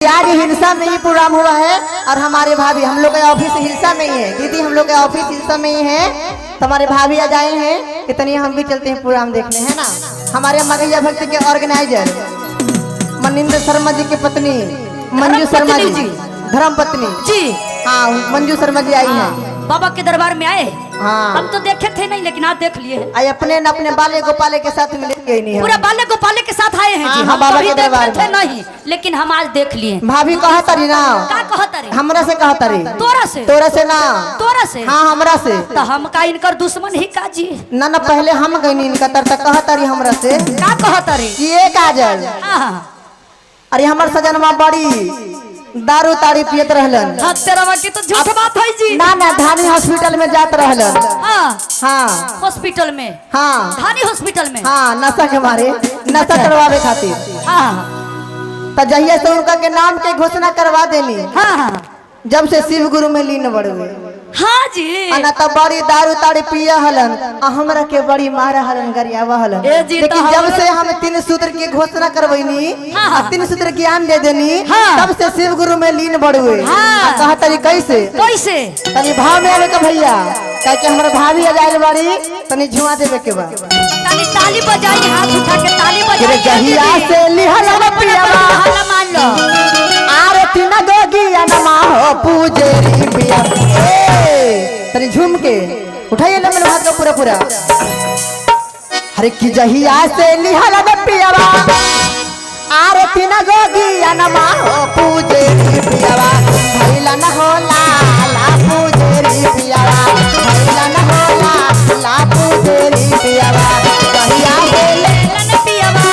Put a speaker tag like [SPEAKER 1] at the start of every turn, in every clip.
[SPEAKER 1] आज हिलसा में ही प्रोग्राम हुआ है और हमारे भाभी हम लोग का ऑफिस हिलसा में ही है। दीदी हम लोग का ऑफिस हिलसा में ही है, तो हमारे भाभी आज आए हैं, इतनी हम भी चलते हैं प्रोग्राम देखने, है ना। हमारे मगैया भक्त के ऑर्गेनाइजर मनिंद्र शर्मा जी की पत्नी मंजू शर्मा जी, धर्म पत्नी
[SPEAKER 2] जी,
[SPEAKER 1] हाँ मंजू शर्मा जी आई हैं,
[SPEAKER 2] बाबा के दरबार में आए।
[SPEAKER 1] हाँ
[SPEAKER 2] हम तो देखे थे नहीं, लेकिन आज देख लिए हैं।
[SPEAKER 1] आई अपने न अपने बाले गोपाले के साथ मिल गई नहीं,
[SPEAKER 2] पूरा बाले गोपाले के साथ आए हैं जी।
[SPEAKER 1] हाँ,
[SPEAKER 2] हम
[SPEAKER 1] बाबा
[SPEAKER 2] कभी
[SPEAKER 1] के दरबार
[SPEAKER 2] देखे थे नहीं, लेकिन हम आज देख लिए।
[SPEAKER 1] भाभी कहा तारी ना,
[SPEAKER 2] का कहता रे?
[SPEAKER 1] हमरा से कहा तारी,
[SPEAKER 2] तोरा से?
[SPEAKER 1] तोरा से ना,
[SPEAKER 2] तोरा से?
[SPEAKER 1] हाँ हमरा से।
[SPEAKER 2] तो हम का इनकर दुश्मन ही का जी?
[SPEAKER 1] ना ना पहले हम गई इनका तर तक कहा तारी हमरा से।
[SPEAKER 2] का कहता रे?
[SPEAKER 1] ये काजल,
[SPEAKER 2] हाँ
[SPEAKER 1] अरे हमर सजनवा बड़ी दारू ताड़ी पियत रहलन।
[SPEAKER 2] हाँ तेरा बाकी तो झूठ बात है जी।
[SPEAKER 1] ना ना धानी हॉस्पिटल में जात रहलन।
[SPEAKER 2] हाँ
[SPEAKER 1] हाँ
[SPEAKER 2] हॉस्पिटल में,
[SPEAKER 1] हाँ
[SPEAKER 2] धानी हॉस्पिटल में,
[SPEAKER 1] हाँ नशा के मारे नशा करवावे खातिर।
[SPEAKER 2] हाँ
[SPEAKER 1] तो जहिया से उनका के नाम के घोषणा करवा देनी,
[SPEAKER 2] हाँ हाँ
[SPEAKER 1] जब से शिव गुरु में लीन बढ़ गए।
[SPEAKER 2] हाँ जी।
[SPEAKER 1] ना तो बड़ी दारू ताड़ी पिया हलन, हमरा के बड़ी मारा हलन, गरियावा हलन।
[SPEAKER 2] ए जी,
[SPEAKER 1] लेकिन
[SPEAKER 2] तो
[SPEAKER 1] जब से हम तीन सूत्र की घोषणा करवैनी,
[SPEAKER 2] हाँ।
[SPEAKER 1] तीन सूत्र ज्ञान दे देनी,
[SPEAKER 2] हाँ।
[SPEAKER 1] तब से शिव गुरु में लीन बढ़ुए।
[SPEAKER 2] हाँ।
[SPEAKER 1] कहा तरी कैसे
[SPEAKER 2] कैसे?
[SPEAKER 1] तनी भाव में आवे के भैया, काहे कि हमर भाभी आयल बाड़ी, तनी झुआ देवे के बा।
[SPEAKER 2] तनी ताली बजाई, हाथ उठा के ताली बजाई।
[SPEAKER 1] जहिया से लिहल पियावा
[SPEAKER 2] मान लो
[SPEAKER 1] आरे तीन गोगिया नमा हो पूजेरी पिया। तनी झूम के उठाइए लमन हाथ को पूरा पूरा। हरे की जहिया से लिहल पियावा आरे तीन गोगिया नमा हो पूजेरी पियावा, भइला न होला ला पूजेरी पियावा, भइला न होला ला पूजेरी पियावा, जहिया से
[SPEAKER 2] लिहल पियावा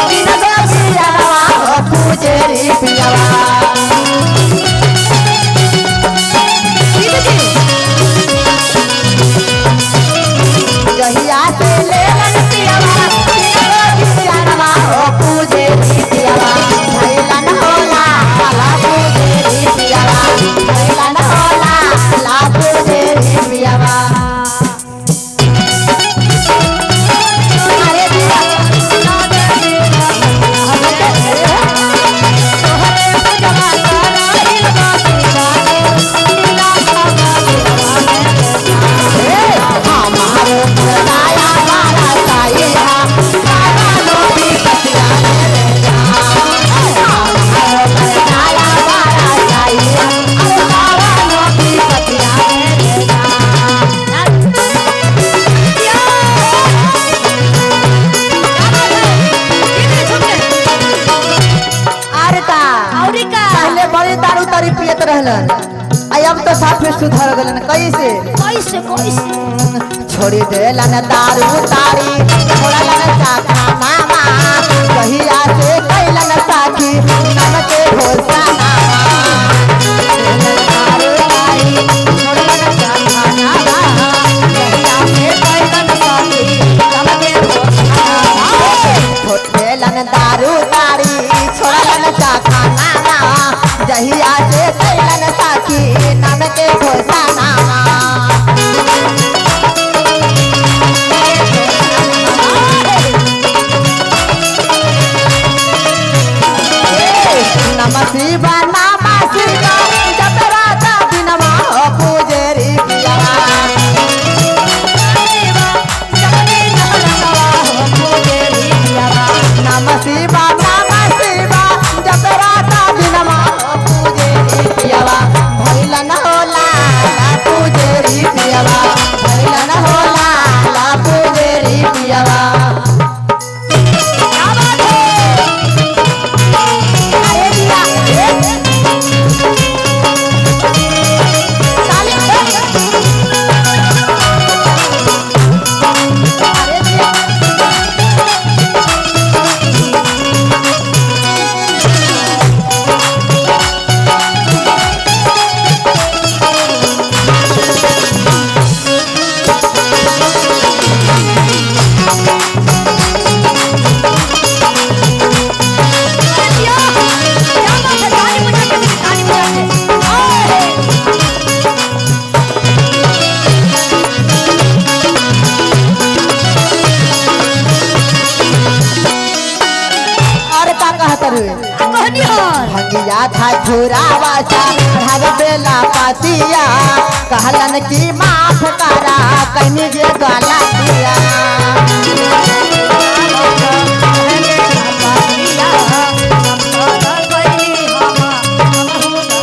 [SPEAKER 1] तीन गोगिया नमा हो पूजेरी पियावा। जहिया से लेलन पियावा तीन गोगिया नमा हो पूजेरी पियावा, भइला न होला ला पूजेरी पियावा, भइला न होला ला पूजेरी पियावा। अरे दिया पहले बड़ी दारू तारी पियत रहलन, अब तो साफ सुधर गलन। कैसे
[SPEAKER 2] कैसे कैसे?
[SPEAKER 1] छोड़ी देलन दारू तारी, छोड़लन चाखा मामा, कहिया से कैलन साखी नम के घोषणा। दारू तारी छोड़लन चाखा मामा, कहिया से कैलन साखी नम के घोषणा। छोड़ देलन दारू तारी, छोड़लन चाखा मामा, जहिया से कैलन साखी नम के घोषणा। नमः शिवा नमः शिवा जप राधा दिनमा हो पूजेरी पियावा, नमः शिवा नमः शिवा जप राधा दिनमा हो पूजेरी पियावा, भइला न होला ला पूजेरी पियावा, भइला न होला ला पूजेरी पियावा। अरे दिया। ठाकुरावा चढ़ाव बेला पातिया कहलन की माफ करा कहीं जे गलतिया।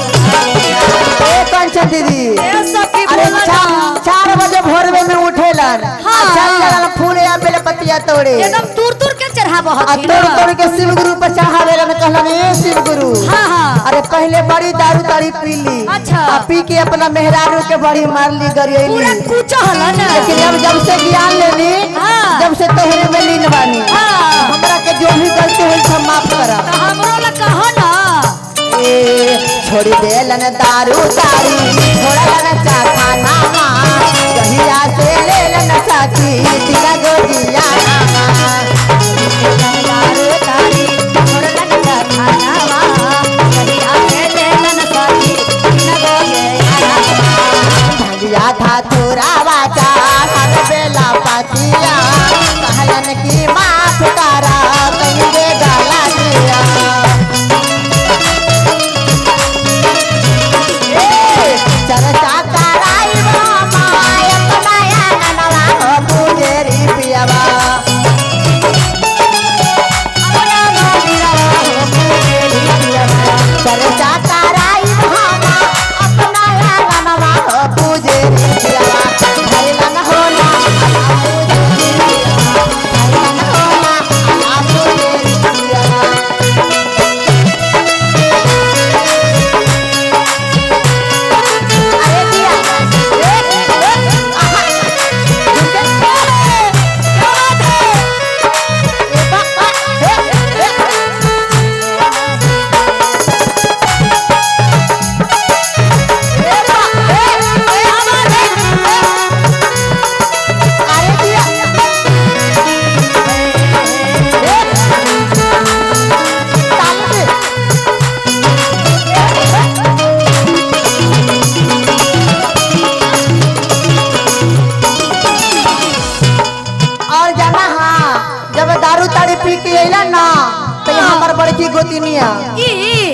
[SPEAKER 1] ए कंचन दीदी,
[SPEAKER 2] ए सखी
[SPEAKER 1] अरे
[SPEAKER 2] बोला ना।
[SPEAKER 1] 4 बजे भोर में उठेलन।
[SPEAKER 2] हाँ।
[SPEAKER 1] चल चलन फूल या बेल पतिया तोड़े
[SPEAKER 2] एकदम दूर दूर के चढ़ाव
[SPEAKER 1] आ
[SPEAKER 2] हथिन।
[SPEAKER 1] तोड़ तोड़ के शिव गुरु पर चढ़ावेलन कहलन ए शिव गुरु।
[SPEAKER 2] हाँ हाँ।
[SPEAKER 1] अरे पहले बड़ी दारू तारी पी ली।
[SPEAKER 2] अच्छा।
[SPEAKER 1] आ पी के अपना मेहरारू के बड़ी मारली गरियली।
[SPEAKER 2] पूरा कूचा हलन।
[SPEAKER 1] लेकिन अब जब से ज्ञान लेनी,
[SPEAKER 2] हाँ।
[SPEAKER 1] जब से तोहरे में लीन बानी,
[SPEAKER 2] हाँ।
[SPEAKER 1] हमरा के जो भी गलती हुई सब माफ करा।
[SPEAKER 2] तो हमरो ला कहो ना।
[SPEAKER 1] ए छोड़ देलन दारू तारी छोड़लन चाखाना कहिया से लेलन साथी तिना गोजिया
[SPEAKER 2] दारू तारी छोड़लन चाखानावा कहिया से लेलन साथी तिना गोजिया।
[SPEAKER 1] भंगिया धातुरावा चाहर बेला पातिया कहलन की माफ करा कहीं दे गला दिया। चर्चा कराई माय अपना ननवा हो पुजेरी पियवा।
[SPEAKER 2] अपना मंदिरवा हो पुजेरी पियवा।
[SPEAKER 1] चर्चा कराई मामा अपना ननवा हो पुजेरी पियवा। भैलन होला अला पुजेरी पियवा। भैलन होला अला पुजेरी पियवा। अरे दिया एक एक आहा झुमके
[SPEAKER 2] क्या बात है?
[SPEAKER 1] ए बा बा हे हे। ए बा हे
[SPEAKER 2] क्या बात है?
[SPEAKER 1] अरे दिया ए ताली दे। और जाना हाँ जब दारू ताड़ी पी के अइला ना तो यहाँ हमर बड़की गोतिनिया
[SPEAKER 2] ई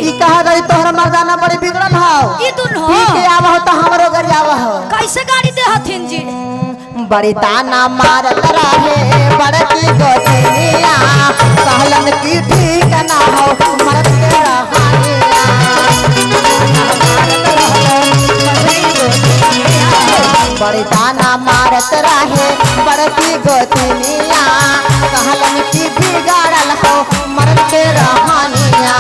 [SPEAKER 1] ई कहा गई तोहर मर्दाना बड़ी बिगड़ल हौ।
[SPEAKER 2] ई दुन्हो
[SPEAKER 1] पी के आवा हो तो हमरो घर आवा हो।
[SPEAKER 2] कैसे गाड़ी दे हथिन जी?
[SPEAKER 1] बड़ी ताना मारत रहे बड़की गोतिनिया कहलन की ठीक ना हो मरद के रहानिया। बड़ी ताना मारत रहे बड़की गोतिनिया कहलन की बिगड़ल हो मरद के रहानिया।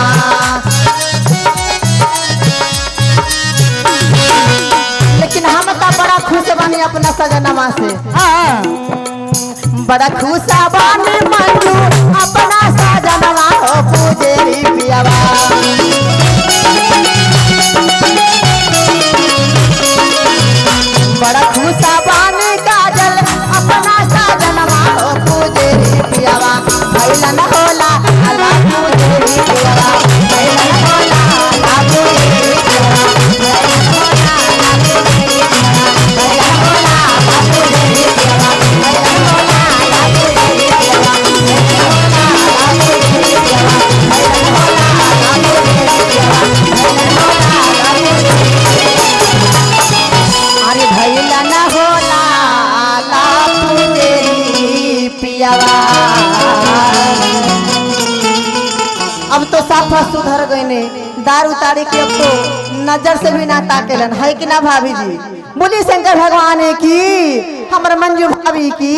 [SPEAKER 1] लेकिन हम तो बड़ा खुश बानी अपना सजनमा से।
[SPEAKER 2] हाँ।
[SPEAKER 1] बड़ा खुश बानी मंजू अपना सजनवा हो पुजेरी पियवा। बड़ा खुश बानी काजल अपना सजनवा हो पुजेरी पियवा। भैलन होला अला पुजेरी पियवा। भैलन होला अला पुजेरी पियवा। भैलन होला अला पुजेरी पियवा। भैलन होला अला पुजेरी पियवा। भैलन होला अला पुजेरी पियवा। भैलन होला अला पुजेरी पियवा। भैलन होला अला पुजेरी पियवा। भैलन होला अला पुजेरी पियवा। अरे भैलन होला अला पुजेरी पियवा। अब तो साफा सुधर गए दारू तारी के अब तो नजर से भी ना ताकेलन है कि ना भाभी जी? बोली शंकर भगवान की, हमर मंजू भाभी की।